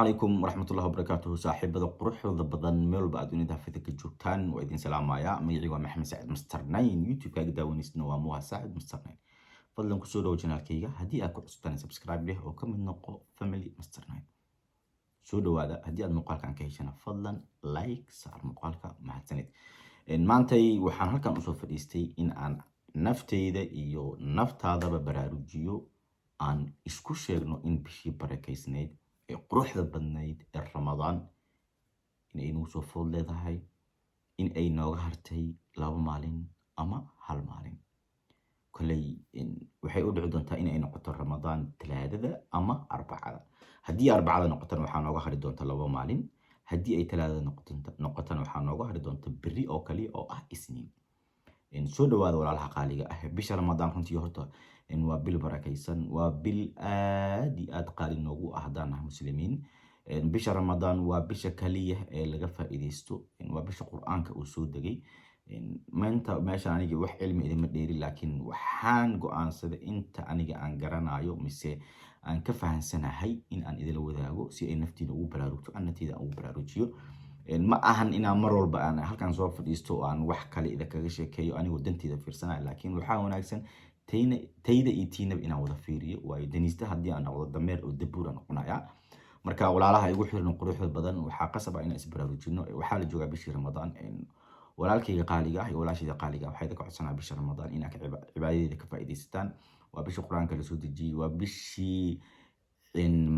Calaykum waraxmatullahi wabarakaatuhu. Saaxiibada quruxda badan, meel walba aad dunida hafida ka joogtaan, waa idin salaamayaa. Magacii waa Maxamed Saacid Master Nine, YouTube-kaaga daawaneysna waa Muha Saacid Master Nine. Fadlan kusoo dhawo channelkayga. Haddii aad ku cusubtaan, subscribe leh oo ka mid noqo family Master Nine. Soo dhawaada. Haddii aad muuqaalkan ka heshana, fadlan like saar muuqaalka. Mahadsanid. Maantay waxaan halkan usoo fadhiistay in aan nafteyda iyo naftaadaba baraarujiyo, aan isku sheegno in bishii barakaysnayd ee quruxda badnayd ee Ramadaan in ay nagu soo food leedahay, in ay nooga hartay 2 maalin ama hal maalin. Kolley waxay u dhici doontaa in ay noqoto Ramadaan Talaadada ama Arbacada. Haddii Arbacada noqotona, waxaa nooga hari doonta 2 maalin. Haddii ay Talaadada noqotona, waxaa nooga hari doonta berri oo kaliya oo ah Isniin. Soo dhawaada, walaalaha qaaliga ah. Bisha Ramadaan runtii horta waa bil barakaysan, waa bil aad iyo aad qaali noogu ah haddaan nahay Muslimiin. Bisha Ramadaan waa bisha kaliya ee laga faa'iidaysto, waa bisha Qur-aanka uu soo degay. Maanta meesha aniga wax cilmi idinma dheeri, laakiin waxaan go-aansaday inta aniga aan garanayo mise aan ka fahansanahay in aan idila wadaago, si ay naftiina ugu baraarugto, aan nafteyda aan ugu baraarujiyo. Ma ahan inaan mar walba aan halkan soo fadhiisto oo aan wax kale idinkaga sheekeeyo anigoo danteyda fiirsanayo, laakiin waxaa wanaagsan tayna tayda iyo tiinaba inaan wada fiiriyo, waayo daniista haddii aan noqdo, dameer oo dabuura noqonaya. Marka walaalaha igu xiran quruxda badan, waxaa qasab ah inaan isbaraarujino. Waxaa la joogaa bishii Ramadaan. Walaalkayga qaaliga ah iyo walaashayda qaaliga ah, waxaa idinka codsanaa bisha Ramadaan inaad cibaadadeeda ka faa'iidaysataan. Waa bishii Qur-aanka lasoo dejiyey, waa bishii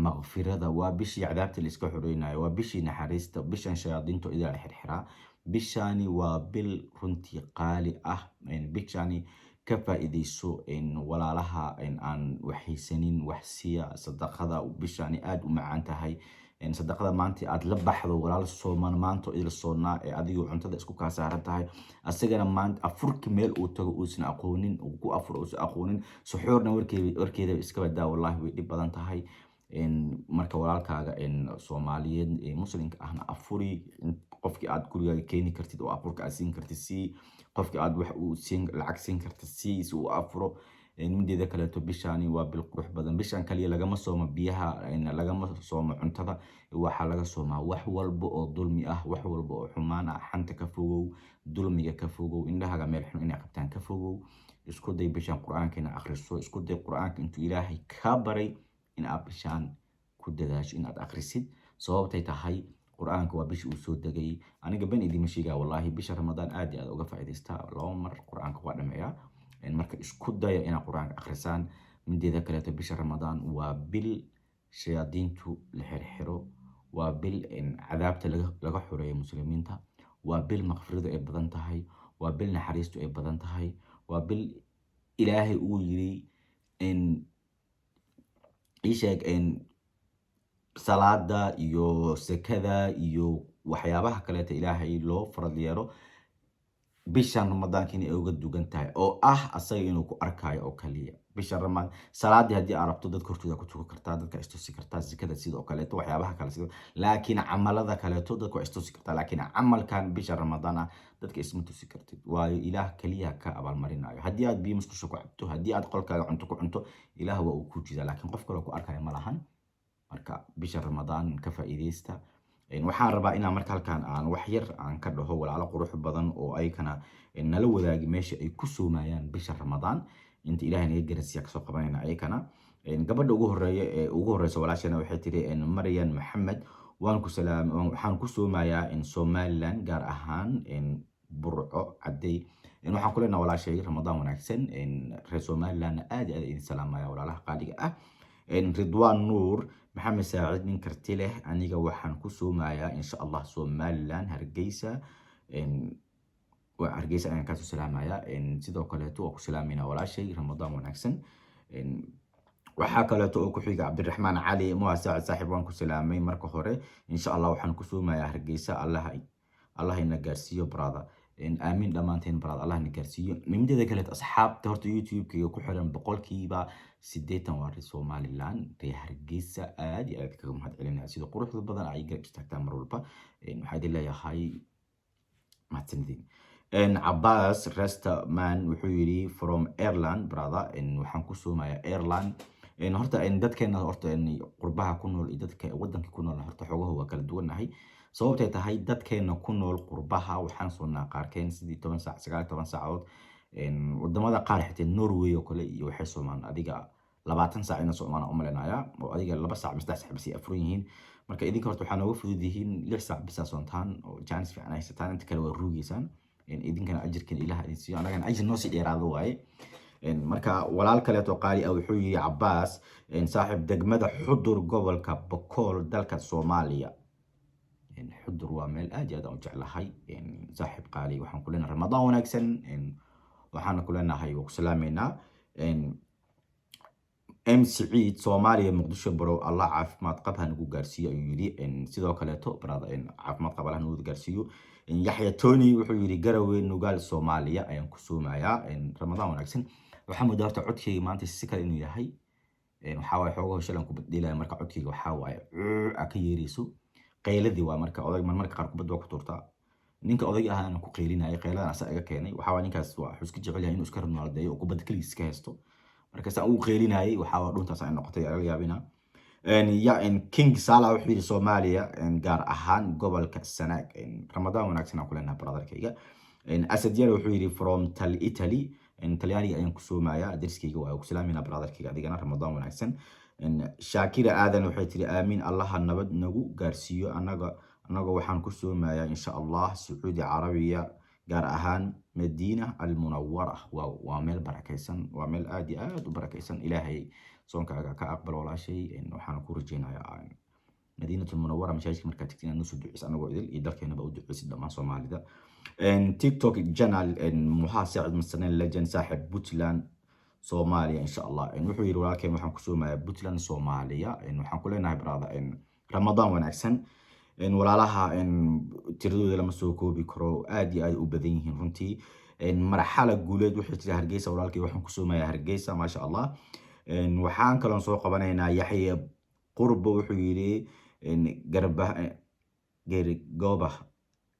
maqfirada, waa bishii cadaabta la iska xoreynayo, waa bishii naxariista. Bishan shayaadiinta idil la xirxiraa. Bishani waa bil runtii qaali ah. Bishani ka faa'iidayso. Walaalaha aan waxaysanin wax siya. Sadaqada bishani aad u macaan tahay. Sadaqada maanta aad la baxdo walaal sooman, maanta idil soonnaa ee adigu cuntada isku kaa saaran tahay, asagana maanta afurki meel uu tago uusan aqoonin, uu ku afuro uusan aqoonin, suxuurna warkeeda iska badaa. Wallahi way dhib badan tahay. Marka walaalkaaga Soomaaliyeed ee Muslimka ahna afuri. Qofkii aad gurigaaga keeni kartid oo afurka aad siin kartid sii. Qofkii aad wax uu siin, lacag siin kartid sii, si uu afuro. Mideeda kaleeto, bishaani waa bil qurux badan. Bishan kaliya lagama soomo biyaha, lagama soomo cuntada, waxaa laga soomaa wax walba oo dulmi ah, wax walba oo xumaan ah. Xanta ka fogow, dulmiga ka fogow, indhahaga meel xun inay qabtaan ka fogow. Isku day bishan Qur-aanka inaad akhriso. Isku day Qur-aanka intuu Ilaahay kaa baray in aad bishaan ku dadaasho in aad akhrisid. Sababtay tahay, Qur-aanka waa bishii uu soo degay. Aniga ben idima sheegaa, wallahi bisha Ramadaan aad iyo aad uga faa'iidaystaa. 2 mar Qur-aanka waa dhameeyaa. Marka isku daya inaad Qur-aanka akhrisaan. Mideeda kaleeto, bisha Ramadaan waa bil shayaadiintu la xirxiro, waa bil cadaabta laga xoreeyo Muslimiinta, waa bil maqfiradu ay badan tahay, waa bil naxariistu ay badan tahay, waa bil Ilaahay uu yiri ii sheeg salaada iyo sekada iyo waxyaabaha kaleeta Ilaahay loo farad yeelo, bishan Ramadaanka inay uga dugan tahay, oo ah asaga inuu ku arkayo oo kaliya. Bisha Ramadaan salaadii haddii aad rabto, dadka hortooda ku tukan kartaa, dadka istusi kartaa. Zakada sidoo kaleeto, waxyaabaha kale sidoo, laakiin camalada kaleeto dadka waa istusi kartaa, laakiin camalkan bisha Ramadaan ah dadka isma tusi kartid, waayo Ilaah kaliya ka abaalmarinayo. Haddii aad biyo musqusha ku cabto, haddii aad qolkaaga cunto ku cunto, Ilaah waa uu ku jidaa, laakiin qof kaloo ku arkayo ma lahan. Marka bisha Ramadaan ka faa'iidaysta. Waxaan rabaa inaan marka halkan aan wax yar aan ka dhaho walaalo qurux badan oo ayakana nala wadaagi meesha ay ku soomayaan bisha Ramadaan. Inta Ilaahay naga garansiiya kasoo qabanayna ayakana. Gabadha ugu horeeya ee ugu horeysa, walaashana, waxay tiri: Maryan Maxamed, waan ku salaam, waxaan ku soomayaa in Somaliland, gaar ahaan Burco Cadey. Waxaan ku leenahay, walaashay, Ramadaan wanaagsan. Reer Somalilandna aad iyo aad idin salaamaya, walaalaha qaaliga ah. Ridwaan Nuur Maxamed Saacid, nin karti leh. Aniga waxaan ku soomayaa, insha Allah, Somaliland, Hargeysa. Waa Hargeysa ayaan kaasoo salaamayaa. Sidoo kaleeto waa ku salaamayna, walaashay. Ramadaan wanaagsan. Waxaa kaleeto oo ku xiga Cabdiraxmaan Cali Muha Saacid: saaxiib, waan ku salaamay marka hore. Insha Allah waxaan ku soomayaa Hargeysa. Allah ina gaarsiiyo, brother. Aamin dhammaanteen, brother, Allah ina gaarsiiyo. Mideeda kaleeto, asxaabta horta YouTube-kayga ku xiran 80% waa reer Somaliland, reer Hargeysa. Aad iyo aad kaga mahad celinaya sida quruxda badan ay garab istaagtaan mar walba. Waxaa idin leeyahay mahadsanidin. Cabaas Restaman wuxuu yidhi: from Ireland, brother. Waxaan ku soomayaa Ireland. Horta dadkeena horta qurbaha ku nool iyo dadka wadanka ku nool horta xoogaha waa kala duwannahay. Sababtay tahay, dadkeena ku nool qurbaha waxaan soonnaa qaarkeen 18 saac, 19 saacadood. Wadamada qaar, xitaa Norway oo kale iyo, waxay soomaan adiga 20 saac ina soomaan u malaynayaa, oo adiga 2 saac ama 3 saac bas ay afuran yihiin. Marka idinka horta waxaa nooga fudud yihiin 6 saac bisaa soontaan oo jaanis fiican haysataan, inta kale waa ruugeysaan. Idinkana ajirkan Ilaah idin siiyo, annagana ajir noo sii dheeraado waaye. Marka walaal kaleeto qaali ah wuxuu yidhi, Cabaas saaxiib, degmada Xudur, gobolka Bokool, dalka Soomaaliya. Xudur waa meel aad iyo aad aan u jeclahay. Saaxiib qaali, waxaan ku leenahay Ramadaan wanaagsan. Waxaana ku leenahay waa ku salaameynaa. M Siciid, Soomaaliya, Muqdisho. Bro, Allah caafimaad qab ha nagu gaarsiiyo, ayuu yidhi. Sidoo kaleeto, brother, caafimaad qab Allah nagu gaarsiiyo. Yaxya Tony wuxuu yidhi, Garawe, Nugaal, Soomaaliya ayaan ku soomayaa. Ramadaan wanaagsan. Waxaa moodaa horta codkayga maanta si kale inuu yahay. Waxaa waaye xoogaho shalan ku badilaya, marka codkayga waxaa waaye a ka yeerayso qayladii waa. Marka odag marmarka qaar kubadda waa ku tuurtaa. Ninka odayga ahaana ku qaylinayay, qayladan asaa iga keenay. Waxaa waaye ninkaas waa wuxuu iska jecel yahay inuu iska ronaaldeeyo oo kubadda keligiis iska haysto. Marka saan ugu qaylinayay, waxaa waa dhuntaas ay noqotay laga yaabina. Ya King Sala wuxuu yidhi, Soomaaliya, gaar ahaan gobolka Sanaag. Ramadaan wanaagsan aan ku leenahay, brotherkayga. Asad Yar wuxuu yidhi, from Tal Italy, Talyaaniga ayaan ku soomayaa, deriskayga waa ku salaamayna, brotherkayga, adigana Ramadaan wanaagsan. Shaakira Aadan waxay tiri, aamiin, Allaha nabad nagu gaarsiiyo. Annaga waxaan ku soomayaa, insha Allah, Sacuudi Carabiya, gaar ahaan Madiina Almunawara. Waaw, waa meel barakaysan, waa meel aad iyo aad u barakaysan. Ilaahay soonkaaga ka aqbal, walaashay. Waxaan ku rajeynayaa Madiinatu Munawara masaajidka markaad tagtid inaad noo duceyso anagoo idil iyo dalkeenaba u duceysid, dhammaan Soomaalida. TikTok channel Muxaa Saacid Masaneen Legend, saaxib, Puntland, Soomaaliya, insha Allah. Wuxuu yidhi walaalkeen, waxaan ku soomayaa Puntland, Soomaaliya. Waxaan ku leenahay, brother, Ramadaan wanaagsan. Walaalaha tiradooda lama soo koobi karo, aad iyo aad u badan yihiin runtii. Marxala Guuleed waxay tiri, Hargeysa. Walaalkay, waxaan ku soomayaa Hargeysa, maasha Allah. Waxaan kaloon soo qabanaynaa Yaxya Qurbo, wuxuu yidhi, Garba Gerigoba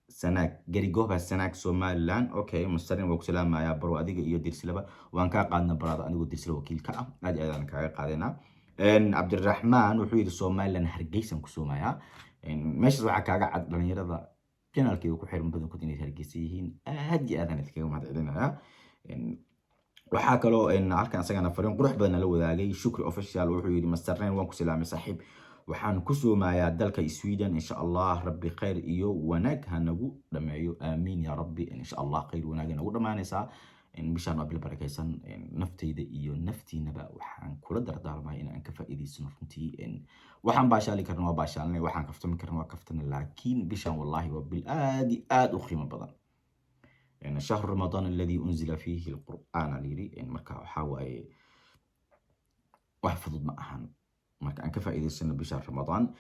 Sanaag, Gerigoba Sanaag, Somaliland. Okay, mastarin waa ku salaamayaa, bro, adiga iyo Dirsilaba waan kaa qaadna, brother, anigoo Dirsila wakiil ka ah, aad iyo aad aan kaaga qaadanaa. Cabdiraxmaan wuxuu yidhi, Somaliland, Hargeysan ku soomayaa. Meeshaas waxaa kaaga cad dhalinyarada channelkayga ku xiran badankood inay Hargeysa yihiin. Aad iyo aadaan idinkaga mahad celinayaa. Waxaa kaloo halkan isagana fariin qurux badan nala wadaagay Shukri Official. Wuxuu yidhi, Masternain, waan ku salaamay saaxiib, waxaan ku soomayaa dalka Sweden, insha Allah. Rabbi khayr iyo wanaag ha nagu dhameeyo. Aamiin ya Rabbi, insha Allah khayr wanaag nagu dhamaanaysaa. Bishaan waa bil barakaysan. Naftayda iyo naftiinaba waxaan kula dardaarmaya in aan ka faa'iidaysano runtii. Waxaan baashaali karna waa baashaalnay, waxaan kaftami karna waa kaftana, laakiin bishaan wallahi waa bil aad iyo aad u qiimo badan. شهر رمضان الذي أنزل فيه القرآن layiri. Marka waxaa waaye wax fudud ma ahan, marka aan ka faa'iidaysano bisha Ramadaan.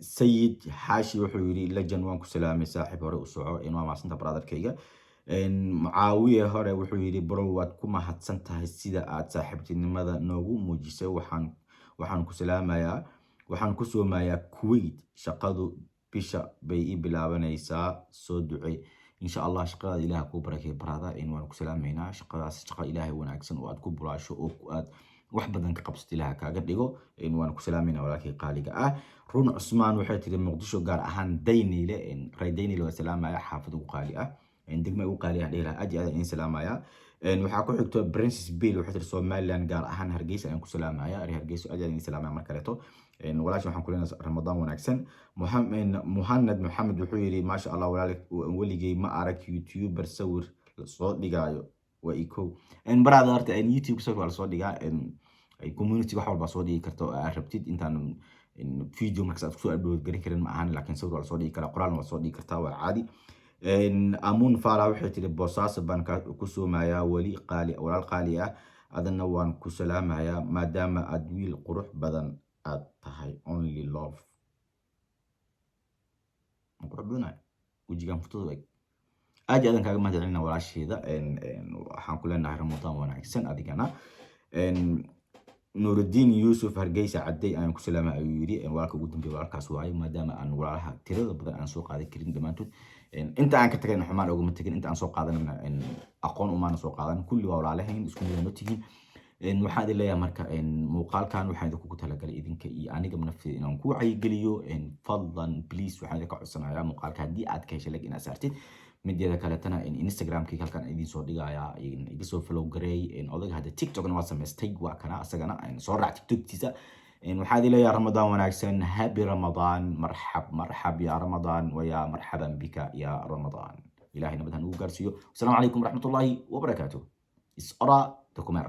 Sayid Xaashi wuxuu yidhi, Legend, waan ku salaamay saaxiib, hore u soco. Waa mahadsanta, brotherkayga. Mucaawiye hore wuxuu yidhi, bro, waad ku mahadsan tahay sida aad saaxiibtinimada noogu muujisay. Waxaan ku salaamayaa, waxaan ku soomayaa Kuwait, shaqadu bisha bay ii bilaabanaysaa, soo ducee. Insha Allah shaqadaada Ilaah kuu barakeey, brother. Waan ku salaamaynaa. Shaqadaas shaqo Ilaahay wanaagsan oo aad ku bulaasho oo aad wax badan ka qabsato Ilaah kaaga dhigo. Waan ku salaamayna, walaalkii qaaliga ah. Run Cusmaan waxay tiri, Muqdisho, gaar ahaan Dayniile. Ray Dayniile waa salaamaya, xaafad ugu qaali ah, degma ugu qaali ah dhihi lahaa. Aad iyo aad idin salaamaya. Waxaa ku xigto Princess Bill, waxay tiri, Somaliland, gaar ahaan Hargeysa ayaan ku salaamaya. Reer Hargeysa aad iyo aad idin salaamaya mar kaleeto. Walaasha waxaan ku leenahay Ramadaan wanaagsan. Muhanad Maxamed wuxuu yidhi, maasha Allah walaal, weligay ma arag YouTuber sawir lasoo dhigaayo, waa ikow. Brother, horta YouTube sawir waa lasoo dhigaa, community wax walba soo dhigi karta oo aad rabtid. Intaan video markaas aad kusoo upload garin karin ma ahan, laakiin sawir waa lasoo dhigi karaa, qoraalna waa soo dhigi kartaa, waa caadi. Amuun Faarax waxay tiri, Boosaaso baan ku soomayaa. Weli qaali, walaal qaali ah, adana waan ku salaamayaa maadaama aad wiil qurux badan aad tahay. Only love. Ma qurux badanahay? Wejigan furtada eg. Aad iyo aadan kaaga mahad celina, walaasheeda. Waxaan ku leenahay Ramadaan wanaagsan adigana. Nuruddin Yuusuf, Hargeysa Cadday ayaan ku salaamay, ayuu yidhi. Walaalka ugu dambeeya walaalkaas waaye, maadaama aan walaalaha tirada badan aan soo qaadan karin dhammaantood. Inta aan ka tagayna xumaan ogama tegin, inta aan soo qaadanana aqoon umaana soo qaadan. Kulli waa walaalahayn, isku mid noo tihiin. Waxaan idin leeyahay marka, muuqaalkan waxaan idinkugu talagalay idinka iyo aniga nafteeda inaan ku wacyigeliyo. Fadlan, please, waxaan idinka codsanayaa muuqaalka haddii aad ka heshay like inaad saartid. Mideeda kaletana, Instagramkii halkan idin soo dhigayaa, iga soo follow gareey. Odayga hadda TikTokna waa samaystay, waa kana asagana soo raac TikToktiisa. Waxaa idin leeyahay Ramadaan wanaagsan, happy Ramadan, marxab marxab ya Ramadan waya marxaban bika ya Ramadan. Ilahay nabad ha nagu gaarsiiyo. Asalaamu calaykum waraxmatullaahi wabarakaatuh. Es hora de comer.